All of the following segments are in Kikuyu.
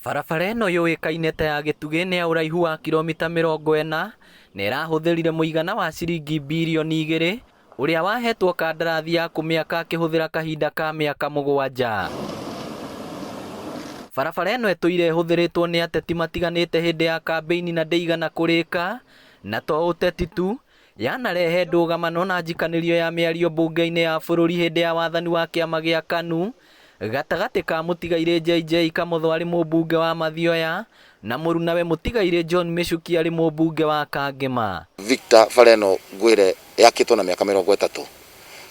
Barabara ĩno yũĩkaine ta ya Gĩtugĩ nĩ ya ũraihu wa kiromita 40 na ĩrahũthĩrire mũigana wa ciringi birioni 2 ũrĩa wahetwo kandarathi ya kũmĩaka akĩhũthĩra kahinda ka mĩaka 7. Barabara ĩno ĩtũire ĩhũthĩrĩtwo nĩ ateti matiganĩte hĩndĩ ya kambĩini na ndĩigana kũrĩka, na to ũteti tu, yanarehe ndũgamano na njikanĩrio ya mĩario mbunge-inĩ ya bũrũri hĩndĩ ya wathani wa kĩama gĩa KANU, gatagatĩ ka mũtigairĩ JJ Kamotho arĩ mũmbunge wa Mathioya na mũrunawe mũtigairĩ John Michuki arĩ mũmbunge wa Kangema. Victor, bara ĩno ngwĩre yakĩtwo na mĩaka 30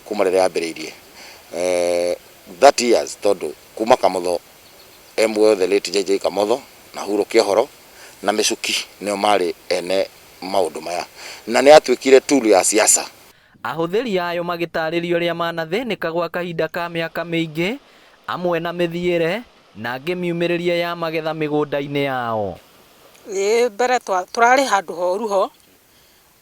kuma rĩrĩa yambĩrĩirie, 30 years, tondũ kuma Kamotho e muoyo, the late JJ Kamotho na Huro Kĩohoro na Michuki nĩo marĩ ene maũndũ maya, na nĩ yatuĩkire tool ya siasa. Ahũthĩri ayo magĩtarĩria ũrĩa manathĩnĩka gwa kahinda ka mĩaka mĩingĩ, amwe na mĩthiĩre na angĩ miumĩrĩrie ya magetha mĩgũnda-inĩ yao. Ĩĩ, mbere tũrarĩ handũ horu ho,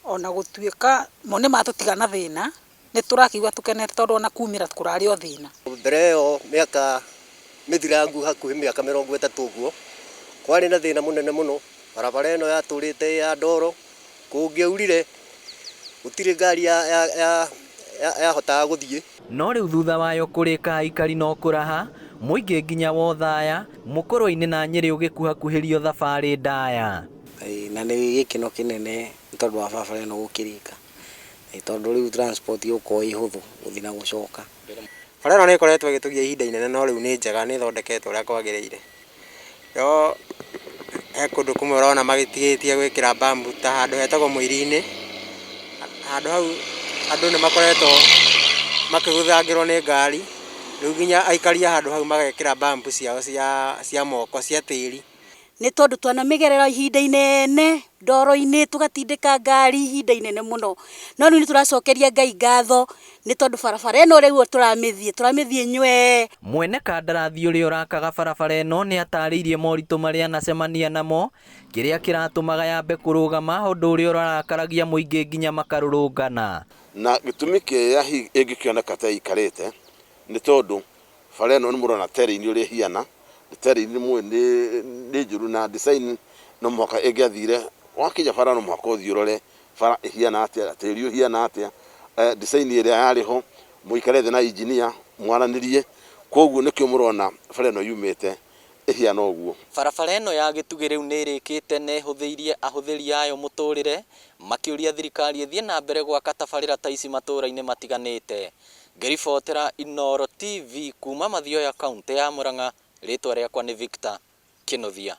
ona gũtuĩka mo nĩ matũtiga na thĩna, nĩ tũrakĩigua tũkenete tondũ ona kumĩra kũrarĩ o thĩna. Mbere ĩyo mĩaka mĩthirangu hakuhĩ mĩaka 30 ũguo, kwarĩ na thĩna mũnene mũno. Barabara ĩno yatũrĩte ĩ ya ndoro, kũngĩaurire gũtirĩ ngari yahotaga gũthiĩ. No rĩu thutha wayo kũrĩka aikari no kũraha, mũingĩ nginya Wothaya, Mũkũrwe-inĩ na Nyĩrĩ ũgĩkuhakuhĩrio thabarĩ ndaya. Na nĩ gĩkeno kĩnene nĩ tondũ wa barabara ĩno gũkĩrĩka, tondũ rĩu transport ĩgũkorwo ĩ hũthũ gũthiĩ na gũcoka. Bara ĩno nĩ ĩkoretwo ĩgĩtũgia ihinda inene, no rĩu nĩ njega, nĩ ĩthondeketwo ũrĩa kwagĩrĩire. No he kũndũ kũmwe ũrona magĩtigĩtie gwĩkĩra bump ta handũ hetagwo Mũiri-inĩ. Handũ hau andũ nĩ makoretwo makĩgũthangĩrwo nĩ ngari, rĩu nginya aikari a handũ hau magekĩra bump ciao cia moko cia tĩri. Nĩ tondũ twanamĩgerera ihinda inene ndoro-inĩ, tũgatindĩka ngari ihinda inene mũno, no rĩu nĩ tũracokeria Ngai ngatho nĩ tondũ barabara ĩno rĩu tũramĩthiĩ nywee. Mwene kandarathi ũrĩa ũrakaga barabara ĩno nĩ atarĩirie moritũ marĩa anacemania namo, kĩrĩa kĩratũmaga yambe kũrũgama, ũndũ ũrĩa ũrarakaragia mũingĩ nginya makarũrũngana. Na gĩtũmi kĩrĩa hihi ĩngĩkĩoneka ta ĩikarĩte nĩ tondũ bara ĩno nĩ mũrona terrain ũrĩa ĩhiana, terrain mũĩ nĩ njũru na design no mũhaka ĩngĩathire, wakinya bara no mũhaka ũthiĩ ũrore bara ĩhiana atĩa, tĩri ũhiana atĩa, design ĩrĩa yarĩ ho, mũikare thĩ na engineer mwaranĩrie, koguo nĩkĩo mũrona bara ĩno yumĩte ĩhiana ũguo. Barabara ĩno ya Gĩtugĩ rĩu nĩ ĩrĩkĩte na ĩhũthĩirie ahũthĩri ayo mũtũrĩre, makĩũria thirikari ĩthiĩ na mbere gwaka tabarĩra ta ici matũũra-inĩ matiganĩte. Ngĩribotera Inooro TV kuma Mathioya, kaũntĩ ya Murang'a, rĩtwa rĩakwa nĩ Victor Kĩnuthia.